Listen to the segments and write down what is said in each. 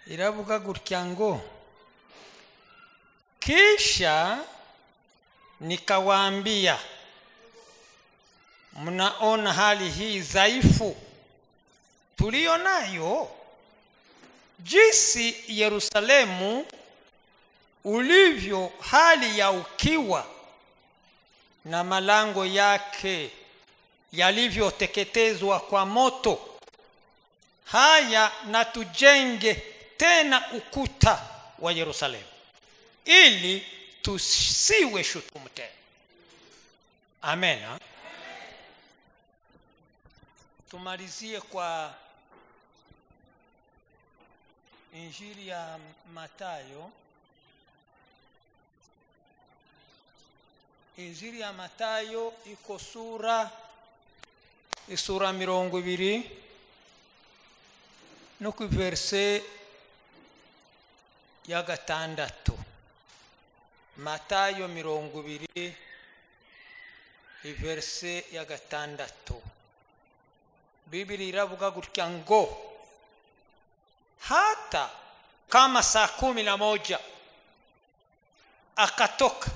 Iravuga gutya ngo kisha nikawaambia, mnaona hali hii dhaifu tuliyo nayo, jinsi Yerusalemu ulivyo hali ya ukiwa na malango yake yalivyoteketezwa kwa moto. Haya, na tujenge tena ukuta wa Yerusalemu ili tusiwe shutumu tena. Amen. Amen. Tumalizie kwa Injili ya Mathayo. Injili ya Mathayo iko sura 20 no ku verse ya 6. Mathayo 20 verse ya 6. Biblia iravuga gutya ngo hata kama saa 11 akatoka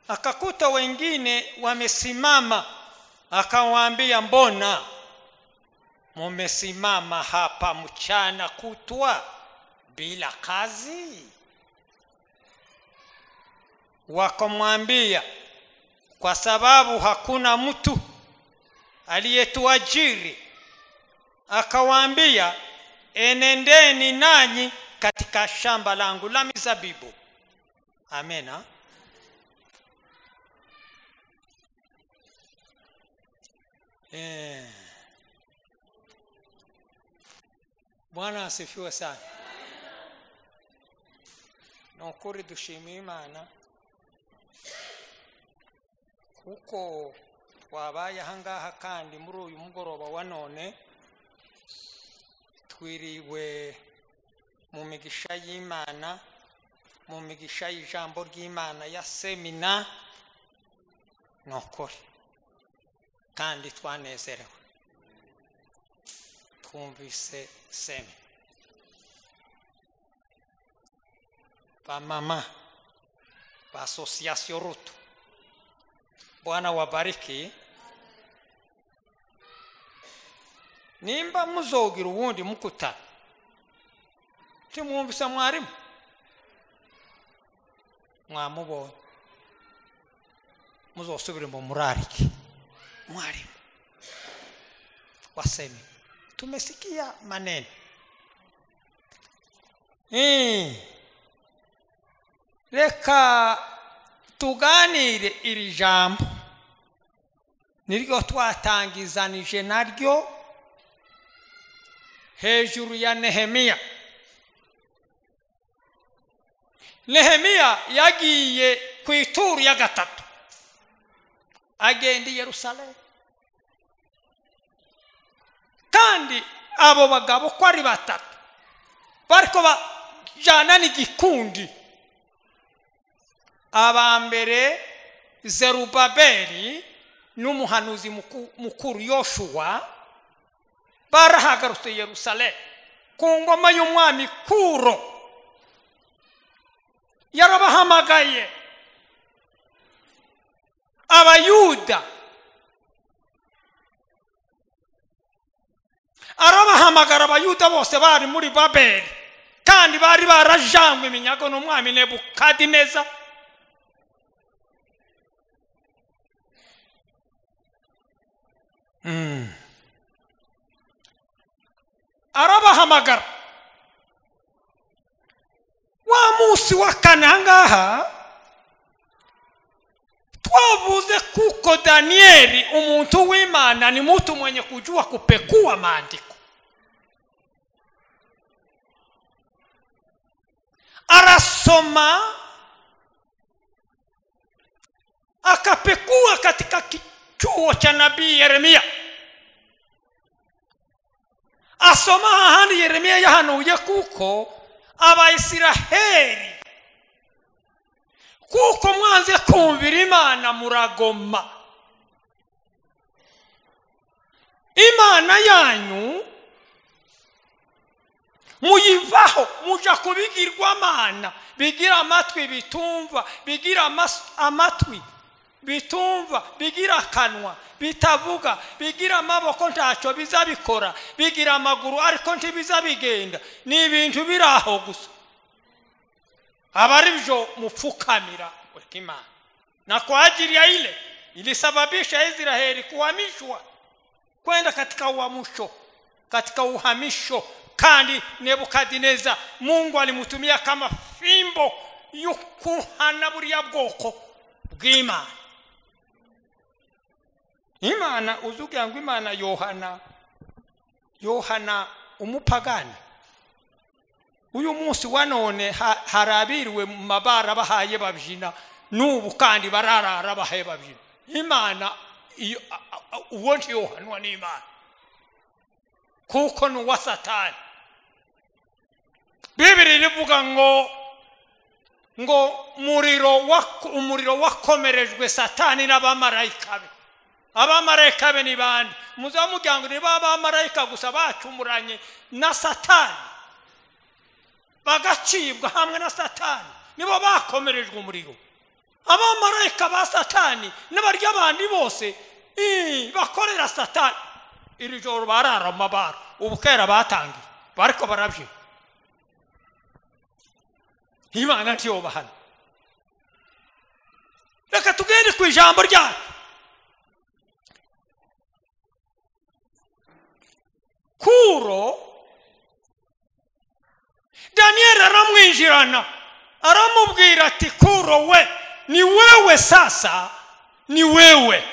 akakuta wengine wamesimama, akawaambia, mbona mumesimama hapa mchana kutwa bila kazi? Wakamwambia, kwa sababu hakuna mtu aliyetuajiri. Akawaambia, enendeni nanyi katika shamba langu la mizabibu. Amena. Bwana asifiwe sana. Nukuri dushimiye Imana kuko twabaye ahangaha, kandi muri uyu mugoroba wa none twiriwe mu migisha y'Imana, mu migisha y'ijambo ry'Imana ya semina. Nukuri kandi twanezerewe, twumvise semi. Ba mama ba Association Ruto, Bwana wabariki. Nimba muzogira uwundi mukutano, timwumvise mwarimu, mwamubonye, muzosubire mu murariki mwalimu wasemi, tumesikia maneno. Reka tuganire iri jambo niryo twatangizanije naryo hejuru ya Nehemia. Nehemia yagiye ku ituru ya gatatu agenda i Yerusalemu, kandi abo bagabo ko ari batatu bariko bajana n'igikundi. Aba mbere Zerubabeli n'umuhanuzi mukuru Yoshua barahagarutse Yerusalemu ku ngoma y'umwami Kuro. Yarabahamagaye Abayuda, arabahamagara Abayuda bose bari muri Babeli, kandi bari barajanywe iminyago n'umwami Nebukadineza. Arabahamagara wa munsi wa kane. Ahangaha twavuze kuko Danieli umuntu w'Imana ni mtu mwenye kujua kupekua maandiko. Arasoma akapekua katika kichuo cha nabii Yeremia. Asoma ahandi Yeremia yahanuye kuko Abaisiraheli kuko mwanze kumvira Imana muragoma. Imana yanyu Muyivaho muja kubigirwamana bigira amatwi bitumva, bigira amatwi bitumva, bigira akanwa bitavuga, bigira amaboko ntacyo bizabikora, bigira amaguru ariko ntibizabigenda. Ni ibintu biraho gusa. Abarivyo mupfukamira Imana. Na kwa ajili ya ile ilisababisha Israeli kuhamishwa kwenda katika uhamisho, katika uhamisho. Kandi Nebukadineza Mungu alimtumia kama fimbo yukuhana buriya bwoko bw'Imana. Imana uzugira ngo Imana Yohana umupagani. Uyu munsi wa none harabiriwe mu mabara bahaye babyina, n'ubu kandi bararara bahaye babyina. Imana uwo ntiyohanwa n'Imana kuko ni uwa Satani. Bibiri rivuga ngo umuriro wakomerejwe Satani n'abamarayika be. Abamarayika be ni bande? Muzamugira ngo ni abamarayika gusa bacumuranye na Satani, bagacibwa hamwe na Satani, nibo bakomerejwe umuriro. Abamarayika ba Satani n'abarya abandi bose bakorera Satani. Iri joro barara mu mabara, ubukera batangiye bariko barabyina. Imana ntiyobahana. Reka tugende ku ijambo ryacu. Kuro Daniel aramwinjirana, aramubwira ati Kuro we, ni wewe sasa, ni wewe.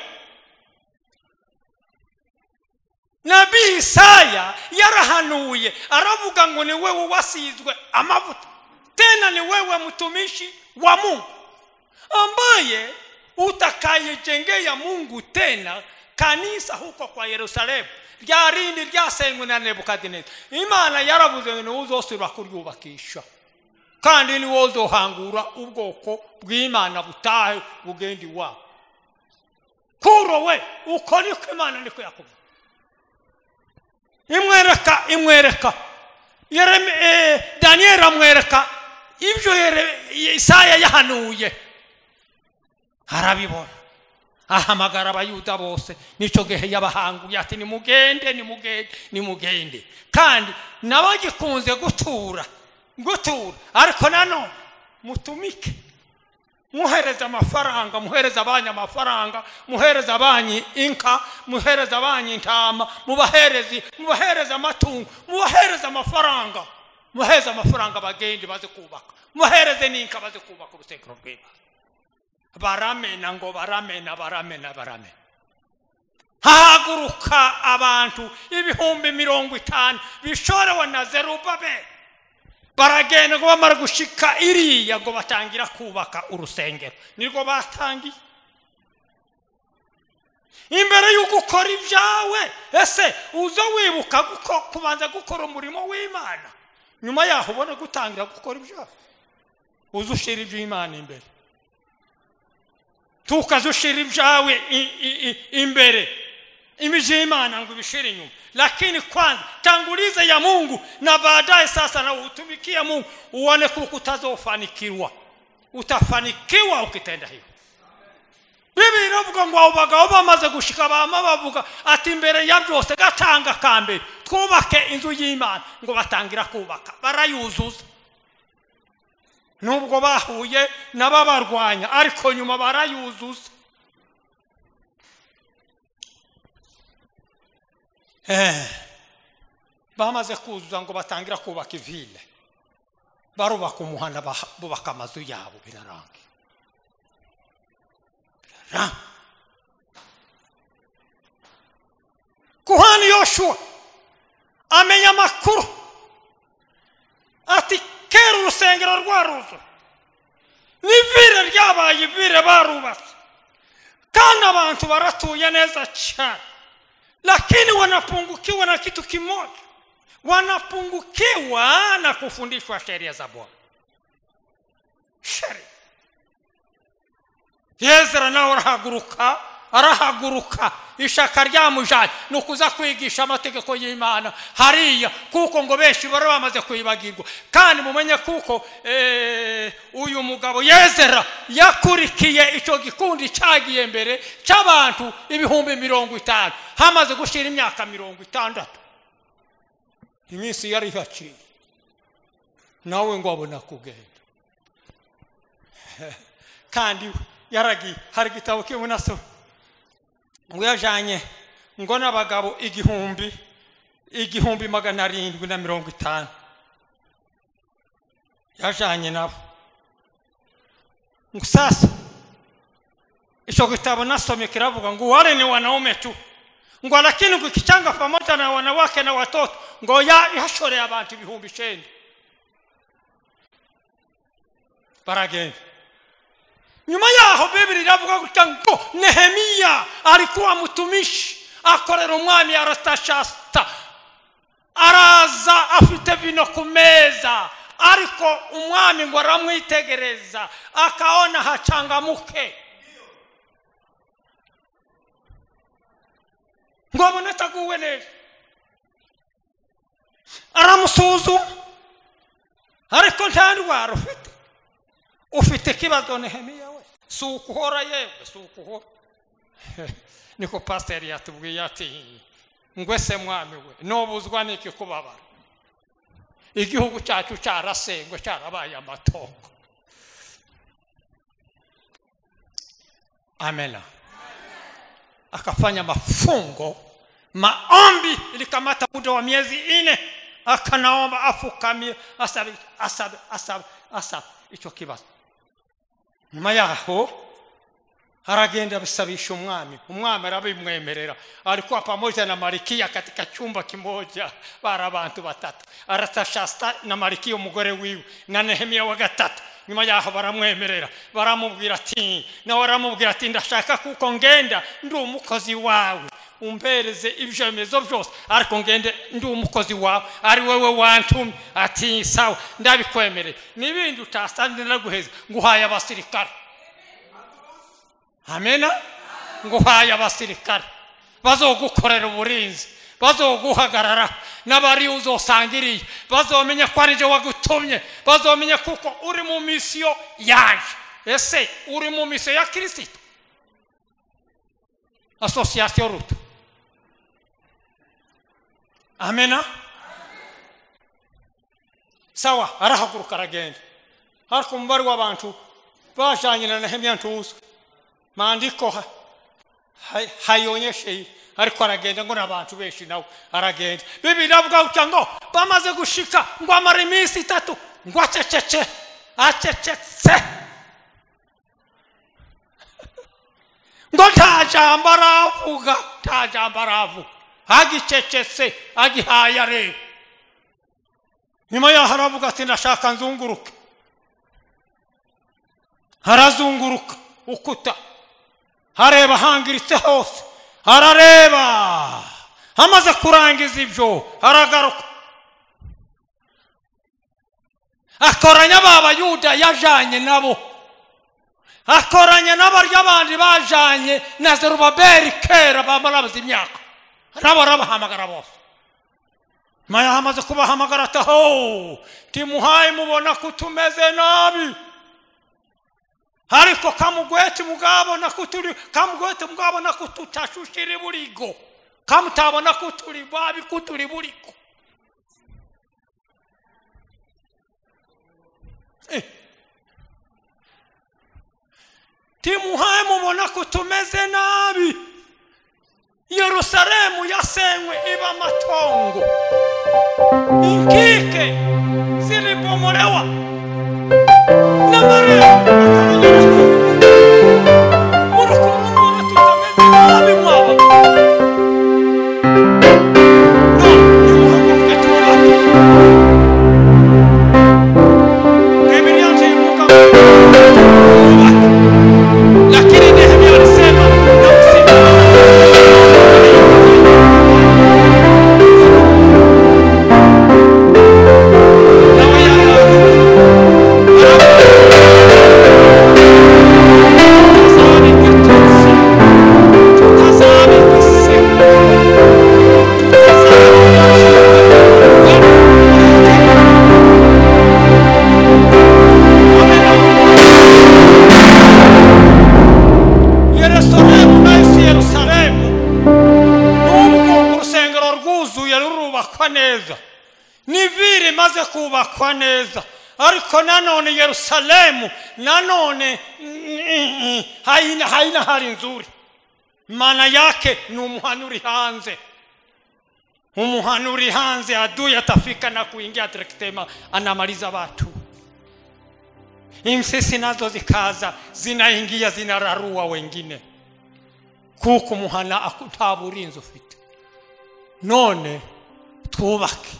Nabii Isaya yarahanuye aravuga ngo ni wewe wasizwe amavuta, tena ni wewe mtumishi wa Mungu ambaye utakayejengea Mungu tena kanisa huko kwa Yerusalemu rya rindi ryasenywe na Nebukadineza. Imana yaravuze ngo niwe uzosubira kuryubakisha, kandi niwe uzohangura ubwoko bw'Imana butahe bugende iwabo. Kuro we, uko niko Imana niko yakubwiye. Imwereka Daniel amwereka ibyo Isaya yahanuye, arabibona. Ahamagara abayuda bose, nico gihe yabahanguye ati nimugende, nimugende, nimugende. Kandi nabagikunze gutura ariko nanone mutumike, muhereza amafaranga, muhereza abanyi amafaranga, muhereza abanyi inka, muhereza abanyi intama, mubahereza amatungo, mubahereza amafaranga, muhereza amafaranga bagende baze kubaka, muhereze n'inka baze kubaka urusengero rw'Imana. Baramena ngo baramena. Hahaguruka abantu 50,000 bishorewe na Zerubabeli, baragenda ngo bamara gushika iriya ngo batangira kubaka urusengero. Nirwo batangiye. Imbere y'uko ukora ibyawe, ese uza wibuka kubanza gukora umurimo w'Imana, nyuma yaho ubone gutangira gukora ibyawe? Uza ushira iby'Imana imbere, tukazushira ibyawe imbere, imijimana ngo ibishire inyuma. Lakini kwanza tangulize ya Mungu, na baadaye sasa na utumikie Mungu, uone kuko utazofanikiwa. Utafanikiwa ukitenda hivyo. Bibiliya iravuga ngo abo bagabo bamaze gushika bama bavuga ati imbere ya byose gatanga kambe twubake inzu y'Imana, ngo batangira kubaka barayuzuza. Nubwo bahuye n'ababarwanya ariko nyuma barayuzuza. Bamaze kuzuza ngo batangira kubaka ivile, barubaka umuhanda, bubaka amazu yabo, birarangira. Kuhani Yoshua amenya amakuru ati kera urusengero rwaruzuye, n'ivire ryabaye ivire barubatse, kandi abantu baratuye neza cyane, lakini wanapungukiwa na kitu kimoja, wanapungukiwa na kufundishwa sheria za Bwana. Sheria. Ezra nawe arahaguruka Arahaguruka ishaka ryamujanye nukuza kwigisha amategeko y'Imana hariya, kuko ngo benshi bari bamaze kwibagirwa. Kandi mumenye kuko uyu mugabo Yezera yakurikiye ico gikundi cyagiye mbere cy'abantu 50,000 hamaze gushira imyaka 60. Iminsi yari haciye nawe ngo abona kugenda. Kandi yaragiye, hari igitabo kimwe nasoma ngo yajanye ngo n'abagabo 1750 yajanye nabo. Ngo sasa ico gitabo nasomye kiravuga ngo wale ni wanaume tu, ngo lakini ukichanga pamoja na wanawake na watoto ngo yashoreye abantu 9,000 baragenda. Nyuma yaho Biblia iravuga gutya ngo Nehemiya alikuwa mtumishi akorera umwami Artashasta, araza afite vino ku meza, ariko umwami ngo aramwitegereza akaona hachangamuke, ngo abone ataguwe neza, aramusuzuma, ariko nta ndwara ufite, ufite ikibazo Nehemiya we, si ukuhora yewe, si ukuhora. Niko pasiteri yatubwiye ati ngwese mwami we nobuzwa n'iki kubabara, igihugu cyacu cyarasengwe cyarabaye amatongo. Amena. Akafanya mafungo, maombi ilikamata muda wa miezi 4, akanaomba afukamie, asabe asabe asabe asabe ico kibazo. Nyuma yaho aragenda abisabisha umwami, umwami arabimwemerera. Alikuwa pamoja na Marikia katika chumba kimoja, bara abantu batatu, Artashasta na Marikia umugore wiwe na Nehemia wa gatatu. Nyuma yaho baramwemerera, baramubwira ati, nawe aramubwira ati ndashaka kuko ngenda ndi umukozi wawe, umpereze ibyemezo byose, ariko ngende ndi umukozi wawe, ari wewe wantumye. Ati sawa ndabikwemerera, nibindi utasanze ndaguheza, nguhaye abasirikare. Amena. Nguhaye abasirikare bazogukorera uburinzi, bazoguhagarara, n'abari uzosangiriye bazomenya ko ari je wagutumye, bazomenya kuko uri mu misiyo yanje. Ese uri mu misiyo ya Kristo? Association Ruto. Amena. Sawa, arahaguruka aragenda. Ariko umubare w'abantu bajanye na Nehemiya ntuzwi, maandiko hayonyeshe, ariko aragenda ngo n'abantu benshi nawe aragenda. Bibiliya iravuga gutya ngo bamaze gushika ngo amara iminsi 3 ngo acecece, acecetse, ngo nta jambo aravuga, nta jambo aravuga, agicecetse, agihaye areba. Nyuma yaho aravuga ati ndashaka nzunguruke. Arazunguruka ukuta, areba hangiritse hose, arareba. Amaze kurangiza ibyo aragaruka, akoranya b'Abayuda yajanye nabo, akoranya n'abarya bandi bajanye na Zerubabeli kera bamarabaza imyaka, nabo arabahamagara bose. Maya amaze kubahamagara ati ho timuhaye mubona ko tumeze nabi, ariko kamugwete mugabona ko turi, kamugwete mugabona ko tutashushire burigo, kamutabona ko turi babi, ko turi burigo. Timuhaye mubona ko tumeze nabi, Yerusalemu yasenywe iba amatongo, inkike zilibomolewa n'amarembo murukumubona tutameze nabi mwaba. No, nimuhaguruke twubake. Bibiliya ntivuga ngo twubake, lakini Nehemia alisema na msimamo. Nawe neza, ni ville imaze kubakwa neza, ariko nanone Yerusalemu nanone haina hali nzuri. Maana yake ni umuhanuri hanze. Umuhanuri hanze, adui atafika na kuingia direktema, anamaliza watu. Imsisi nazo zikaza zinaingia zinararua wengine, kuko muhana nta burinzi ufite. None twubake.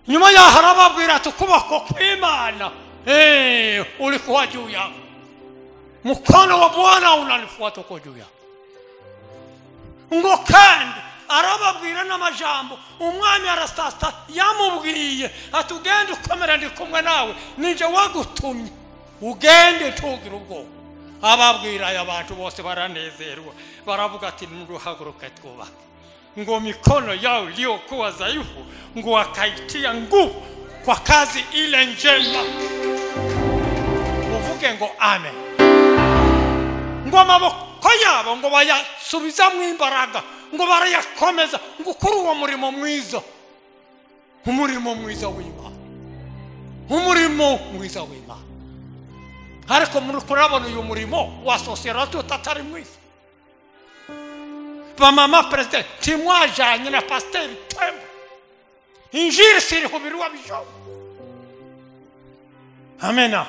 Nyuma yaho arababwira ati ukuboko kw'Imana ulikuwa juu yangu, mkono wa Bwana unanifuata uko juu yangu. Ngo kandi arababwira n'amajambo umwami Arasasta yamubwiye ati ugende ukomera, ndi kumwe nawe, nije wagutumye, ugende ntugire ubwoba. Ababwira aya bantu bose baranezerwa, baravuga ati nduhaguruke twubake. Ngo mikono yao iliyokuwa dhaifu ngo wakaitia nguvu kwa kazi ile njema. Uvuge ngo amen. Ngo amaboko yabo ngo bayasubizamwo imbaraga, ngo barayakomeza, ngo kuri uwo murimo mwiza, umurimo mwiza w'Imana, umurimo mwiza w'Imana. Ariko muri kurabona uyu murimo wa sosiyete utatari mwiza. Ba mama president timwajanye na pasiteri Tembo, injiri sirihubiriwa bijombo. Amena.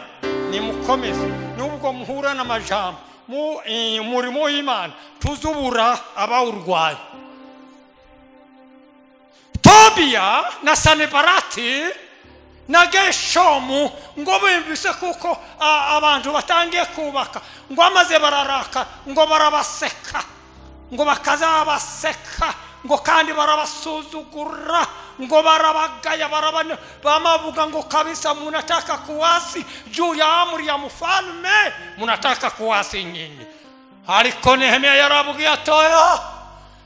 Nimukomeze nubwo muhura n'amajambo mu murimo w'Imana, tuzubura abawurwaye. Tobiya na Sanebarati na Geshomu ngo bumvise kuko abantu batangiye kubaka, ngo amaze bararaka, ngo barabaseka, ngo bakazabaseka, ngo kandi barabasuzugura, ngo barabagaya, barabana bamavuga ngo kabisa munataka kuasi juu ya amri ya mfalme, munataka kuasi nyinyi. Ariko Nehemia yarabwiye atoya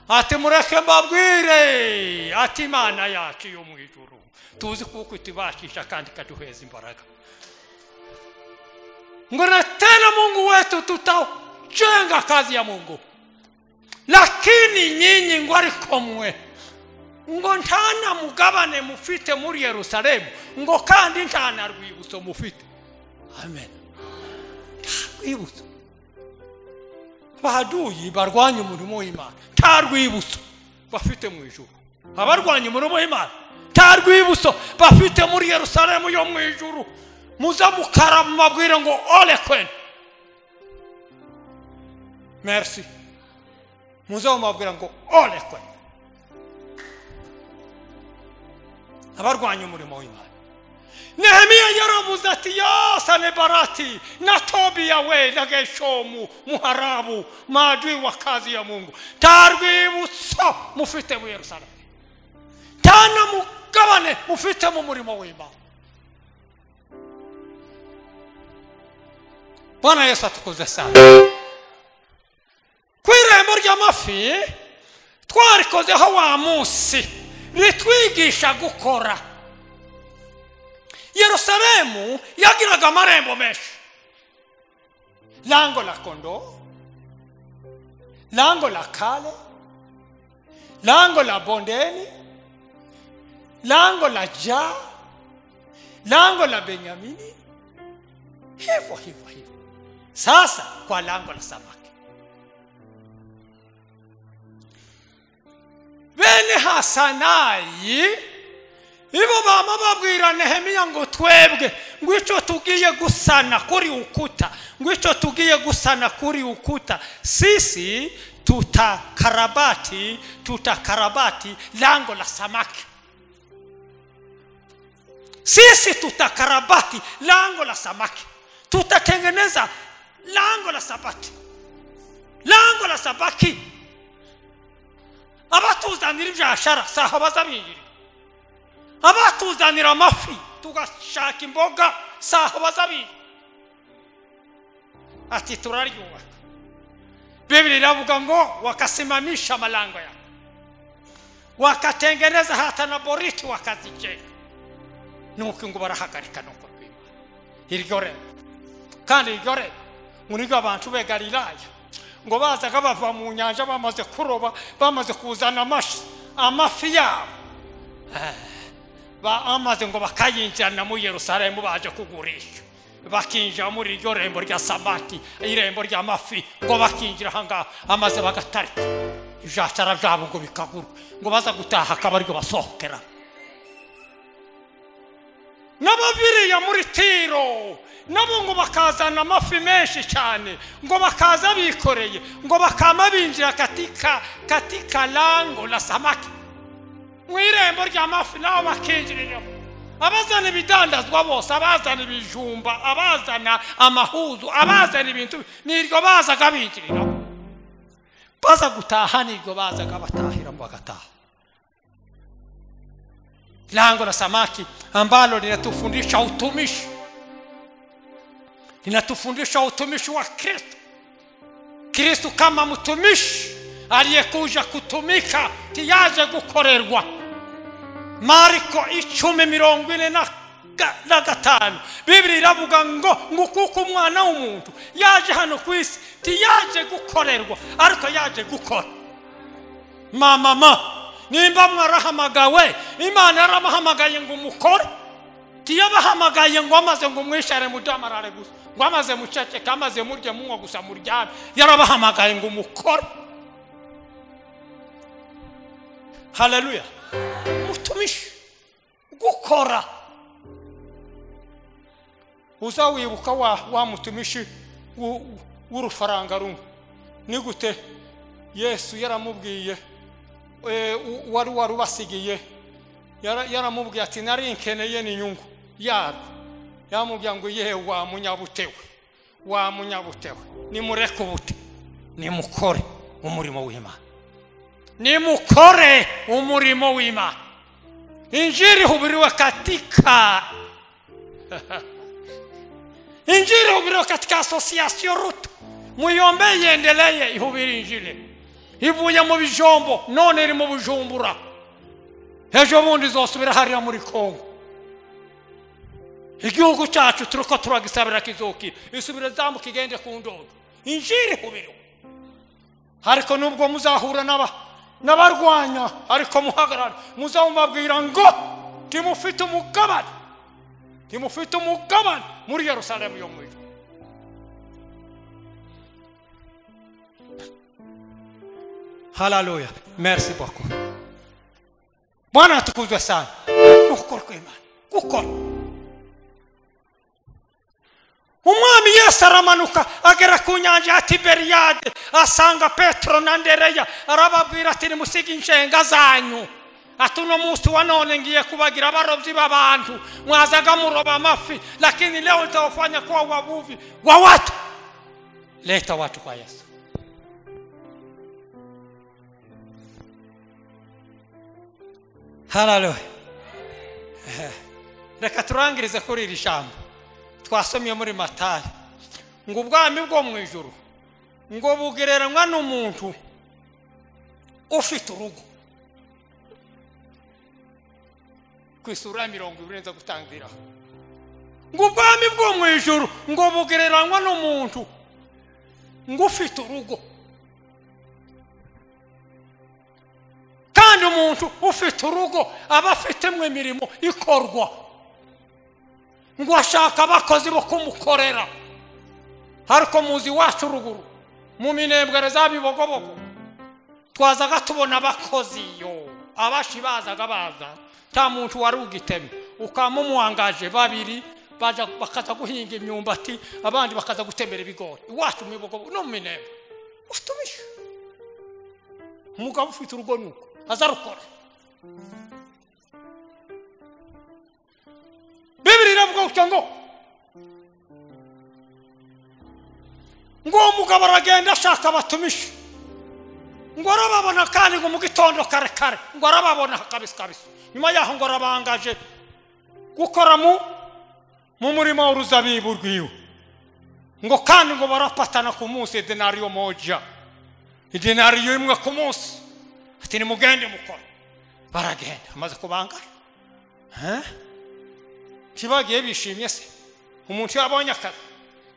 ati mureke mbabwire, ati Imana yacu yo mu ijuru tuzi kuko itubashisha kandi ikaduheza imbaraga. Ngo na tena Mungu wetu tutajenga kazi ya Mungu, lakini nyinyi ngo ariko mwe ngo ntana mugabane mufite muri Yerusalemu, ngo kandi ntana rwibutso mufite. Amen. Rwibutso. Abahaduyi barwanya umurimo w'Imana nta rwibutso bafite mu ijuru. Abarwanya umurimo w'Imana nta rwibutso bafite muri Yerusalemu yo mu ijuru. Muza mukara mubabwire ngo ole kwenu. Merci. Muza mubabwira ngo ole kwenu. Abarwanya umurimo w'Imana. Nehemiya yaravuze ati ya Sanebarati na Tobiya we na Geshomu muharabu, maadui wa kazi ya Mungu, nta rwibutso mufite mu Yerusalemu, nta na mugabane mufite mu murimo w'Imana. Bwana Yesu atukuze sana. Ku irembo ry'amafi twarikozeho wa munsi ritwigisha gukora. Yerusalemu yagiraga amarembo menshi. Lango la kondoo, lango la kale, lango la bondeni, lango la ja, lango la Benyamini, hivyo hivyo hivyo. Sasa kwa lango la samaki. Bene Hasanayi ibo bama babwira Nehemiya ngo twebwe ngo ico tugiye gusana kuri ukuta, ngo ico tugiye gusana kuri ukuta, sisi tutakarabati lango la samaki. Sisi tutakarabati lango la samaki, tutatengeneza lango la sabati, lango la sabaki. Abatuzanira ibyashara saha bazabiri, abatuzanira amafi tugashaka imboga saha bazabiri. Ati turaryubaka. Biblia iravuga ngo wakasimamisha malango yao, wakatengeneza hata na boriti wakazijenga. Nuko ngo barahagarika nuko rw'Imana iryo rembo. Kandi iryo rembo ngo abantu be Galilaya ngo bazaga bava mu nyanja bamaze kuroba, bamaze kuzana amashi amafi yabo amaze ngo bakayinjirana mu Yerusalemu baje kugurisha, bakinjira muri iryo rembo rya samaki, irembo ry'amafi, ngo bakinjira ahangaha amaze bagatarika ibyashara byabo ngo bikagurwa, ngo baza gutaha akaba ariko basohokera. N'ababiriya muri Tiro nabo ngo bakazana amafi menshi cyane, ngo bakaza bikoreye, ngo bakama binjira katika lango la samaki, mu irembo ry'amafi nabo bakinjiriramo. Abazana ibidandazwa bose, abazana ibijumba, abazana amahuzu, abazana ibintu, niryo bazaga binjiriramo. Baza gutaha niryo bazaga batahiramo bagataha. Lango la samaki ambalo linatufundisha utumishi, linatufundisha utumishi wa Kristo. Kristo kama mtumishi aliyekuja kutumika, tiyaje gukorerwa. Mariko 10:45 Biblia iravuga ngo kuko umwana w'umuntu yaje hano ku isi tiyaje gukorerwa, ariko yaje gukora. Mama nimba mwarahamagawe, Imana yaramuhamagaye ngo umukore, tiyabahamagaye ngo amaze ngo mwishare mudamarare gusa, ngo amaze muceceke, amaze murye munywa gusa muryame. Yarabahamagaye ngo umukore. Haleluya. Mutumishi gukora. Uzawibuka wa mutumishi w'urufaranga rumwe, ni gute Yesu yaramubwiye wari warubasigiye, yaramubwiye ati nari nkeneye n'inyungu yarwo. Yamubwiye ngo yewe wa munyabutewe, wa munyabutewe, nimureke ubute, nimukore umurimo w'Imana, nimukore umurimo w'Imana. Injili hubiriwe katika injili hubiriwe katika association Ruto, muyombe yendeleye ihubiri injili. Ivuye mu bijombo none iri mu Bujumbura, ejo bundi izosubira hariya muri Kongo. Igihugu cyacu turiko turagisabira kizokira, isubire zamuka igende ku ndodo. Injili hubiriwe. Ariko nubwo muzahura n'abarwanya, ariko muhagarara, muzamubabwira ngo timufite umugabane, timufite umugabane muri Yerusalemu yo mu ijuru. Haleluya, merci beaucoup. Bwana atukuzwe sana. Gukora kw'Imana, gukora. Umwami Yesu aramanuka agera ku nyanja ya Tiberiyade, asanga Petro na Andereya, arababwira ati nimusige inshenga zanyu, ati uno munsi wa none ngiye kubagira abarobyi b'abantu, mwazaga muroba amafi, lakini leo nitawafanya kuwa wavuvi wa watu. Leta watu kwa Yesu. Haleluya. Reka turangirize kuri iri jambo twasomye muri Matayo, ngo ubwami bwo mu ijuru ngo bugereranywa n'umuntu ufite urugo. Ku isura ya 20 nza gutangira. Ngo ubwami bwo mu ijuru ngo bugereranywa n'umuntu ngo ufite urugo. Kandi umuntu ufite urugo aba afitemo imirimo ikorwa, ngo ashaka abakozi bo kumukorera. Ariko muzi wacu ruguru mu minembwe za Bibogobogo twazaga tubona abakozi yo abashi bazaga baza, nta muntu wari ugiteme, ukamumuangaje babiri baja bakaza guhinga imyumbati, abandi bakaza gutemera ibigori. Iwacu mu Bibogobogo no mu minembwe utumisha umugabo ufite urugo nuko azarukora. Bibiri iravuga ngo umugabo aragenda ashaka abatumishi, ngo arababona kandi ngo mu gitondo kare kare ngo arababona kabisa kabisa. Nyuma yaho ngo arabangaje gukora mu murima w'uruzabibu rwiwe, ngo kandi ngo barapatana ku munsi idenariyo moja, idenariyo imwe ku munsi. Ati nimugende mukora. Baragenda amaze kubangara. Kibagiye bishimye se umuntu yabonye akazi,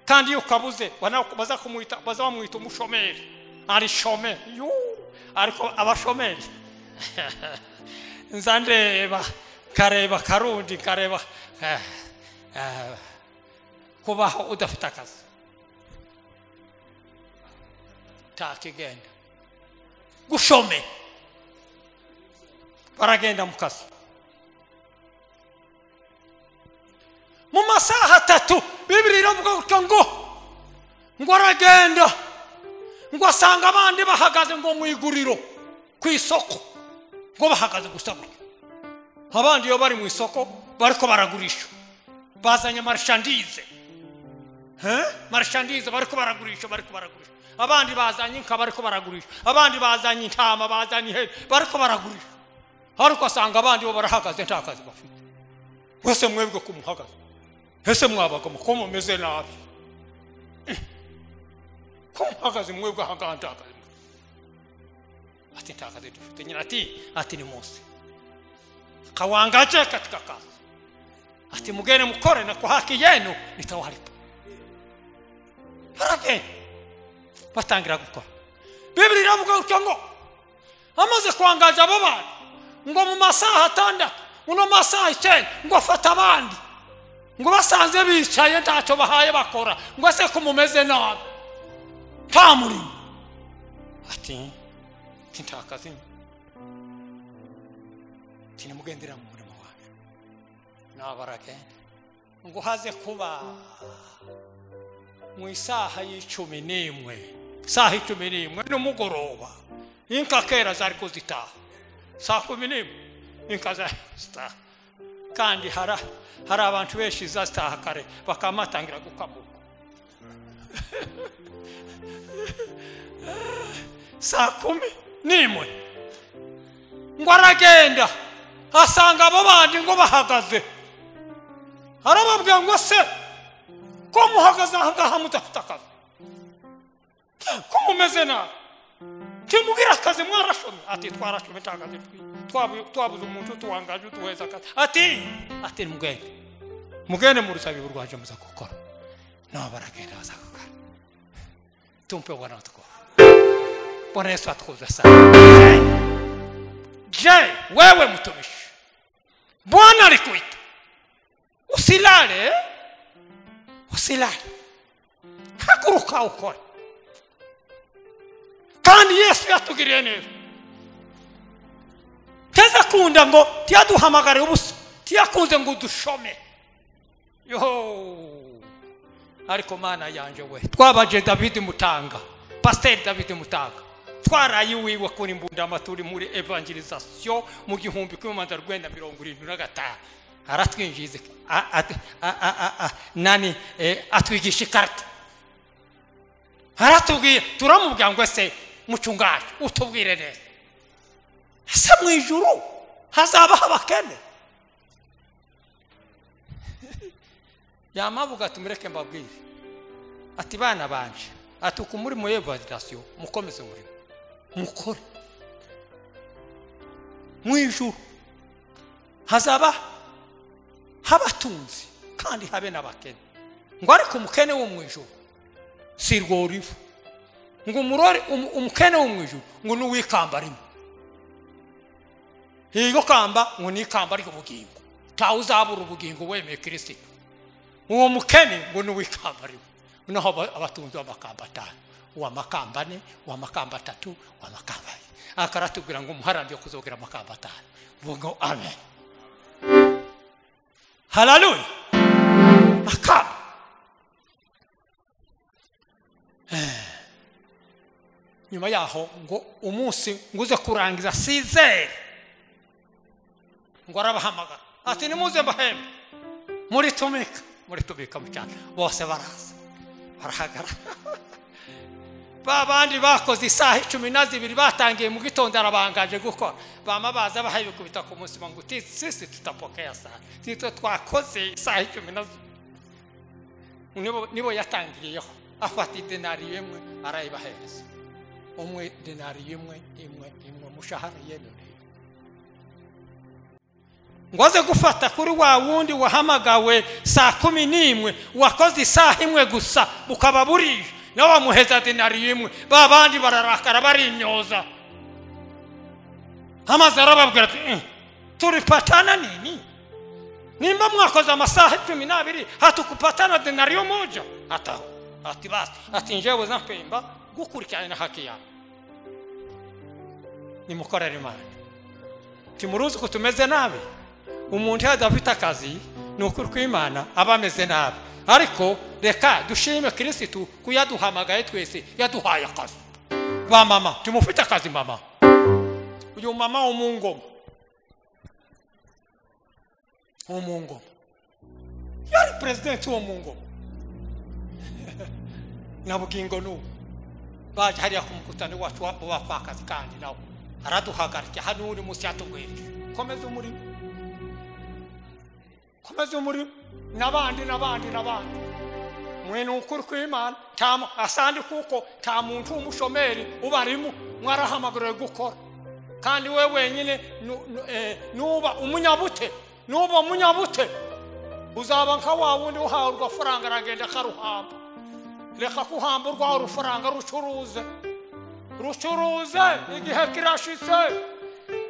kandi iyo ukabuze baza kumwita, baza bamwita umushomeri, ari shome yu, ariko abashomeri Nza ndeba kareba karundi kareba kubaho udafite akazi takigenda gushome baragenda mu kazi mu masaha 3 Bibiri iravuga ngo aragenda ngo asanga abandi bahagaze ngo mu iguriro ku isoko ngo bahagaze gusa gutya abandi iyo bari mu isoko bariko baragurisha bazanye marchandise marchandise bariko baragurisha abandi bazanye inka bariko baragurisha abandi bazanye intama bazanye ihene bariko baragurisha ariko asanga abandi bo barahagaze nta kazi bafite wese mwebwe kumuhagaze ese mwabaga ko mumeze nabi ko muhagaze mwebwe ahangaha nta kazi ati nta kazi dufite nyina ati ni munsi kawangaje katika kazi ati mugene mukore na kwa haki yenu nitawalipa baragenda batangira gukora Bibiri iravuga ngo amaze kwangaza abo bantu ngo mu masaha 6 muno masaha 9 ngo afata abandi ngo basanze bicaye ntacyo bahaye bakora ngo ese ko mumeze nabi nta murimo ati nta kazi tinimugendera mu murimo wacu nabo baragenda ngo haze kuba mu isaha y'11 isaha 11 n'umugoroba inka kera zari kuzitaha saa 11 inka zari kuzitaha kandi hari abantu benshi zazitaha kare bakamatangira gukamuka saa 11 ngo aragenda asanga abo bandi ngo bahagaze arababwira ngo se ko muhagaze ahangaha mudafite akazi ko mumeze nabi timubwira akazi mwarashomye ati twarashomye nta kazi twabuze umuntu tuwangaje utuheza akazi ati mugende mu ruzabibu rwanje muza gukora nabo baragenda baza gukora tumpe Bwana utukufu. Bwana Yesu atukuzwe sana. Je, wewe mtumishi, Bwana alikuita usilale, haguruka ukore kandi Yesu yatugiriye neza teza kunda ngo tiyaduhamagare ubusa tiyakunze ngo dushome yo ariko mana yanje we twabaje David Mutanga Pasteur David Mutanga twaraye wiwe kuri mbunda amaturi muri evangelisation mu 1975 aratwinjiza nani atwigisha ikarita aratubwira turamubwira ngo ese mucungaje utubwire neza ese mu ijuru hazabaho abakene yamavuga ati mureke mbabwire ati bana banje ati uku muri mu evangelisation mukomeze umurimo mukore mu ijuru hazaba habatunzi kandi habe n'abakene ngo ariko umukene wo mu ijuru si rwo rivu ngo umurore umukene wo mu ijuru ngo n'uwikamba rimwe iryo kamba ngo ni ikamba ry'ubugingo ntawe uzabura ubugingo wemeye Kristo uwo mukene ngo n'uwikamba rimwe naho abatunzi b'amakamba 5 uwamakamba 4 uwamakamba 3 uwamakamba 2 akaratubwira ngo umuharanire kuzogira amakamba 5 vuga amen. Haleluya. Makamba nyuma yaho ngo umunsi nguze kurangiza 6 ngo arabahamagara ati nimuze mbahembe muri tumika mu cyane bose baraza barahagara babandi bakoze isaha 12 batangiye mu gitondo arabangaje gukora bama baza bahayikubita ku munsi ngo sisi tutapokea sana titwe twakoze isaha 12 nibo yatangiriyeho afata idenari imwe arayibahereza umwe denari imwe mushahara yenu ngo aze gufata kuri wa wundi wahamagawe saa 11 wakoze isaha imwe gusa bukaba burije nawe bamuheza denari imwe babandi bararakara barimyoza Amaze arababwira ati tulipatana nini? Nimba mwakoze amasaha 12 hatukupatana denario moja. Ataho ati basi, ati njewe zampemba gukurikirana haki yawe. Nimukorere Imana. Timuruzi ko tumeze nabi. Umuntu adafite akazi ni ukuri kw'Imana aba ameze nabi, ariko reka dushime Kristo ko yaduhamagaye twese, yaduhaye akazi. Ba mama tumufite akazi. Mama uyu mama wo mu ngoma, wo mu ngoma yari president wo mu ngoma na bugingo n'ubu baje hariya ku mukutano wacu w'abapfakazi, kandi nawe araduhagarika hano uri munsi yatubwira komeza umurimo, komeza umurimo, n'abandi n'abandi n'abandi. Mwe ni ukuri kw'Imana asandi, kuko nta muntu w'umushomeri ubarimo, mwarahamagariwe gukora. Kandi we wenyine nuba umunyabute, nuba umunyabute uzaba nka wa wundi uhawe urwafaranga aragenda akaruhamba. Reka kuhamba urwawe urufaranga, rucuruze, rucuruze, igihe kirashitse.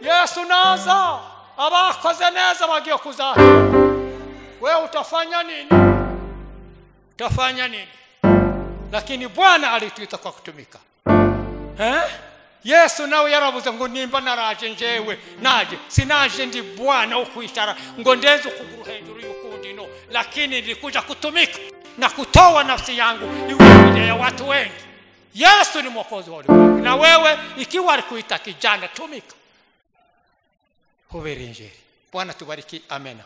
Yesu naza abakoze neza bagiye kuzahemba. Wewe utafanya nini? Utafanya nini? Lakini Bwana alituita kwa kutumika. Yesu nawe yaravuze ngo nimba naraje njewe naje, sinaje ndi Bwana ukwicara ngo ndenze ukuguru hejuru y'ukundi, no, lakini nilikuja kutumika na kutoa nafsi yangu iwe ya watu wengi. Yesu ni mwokozi wa ulimwengu, na wewe ikiwa alikuita kijana, tumika, hubiri Injili. Bwana tubariki, amena.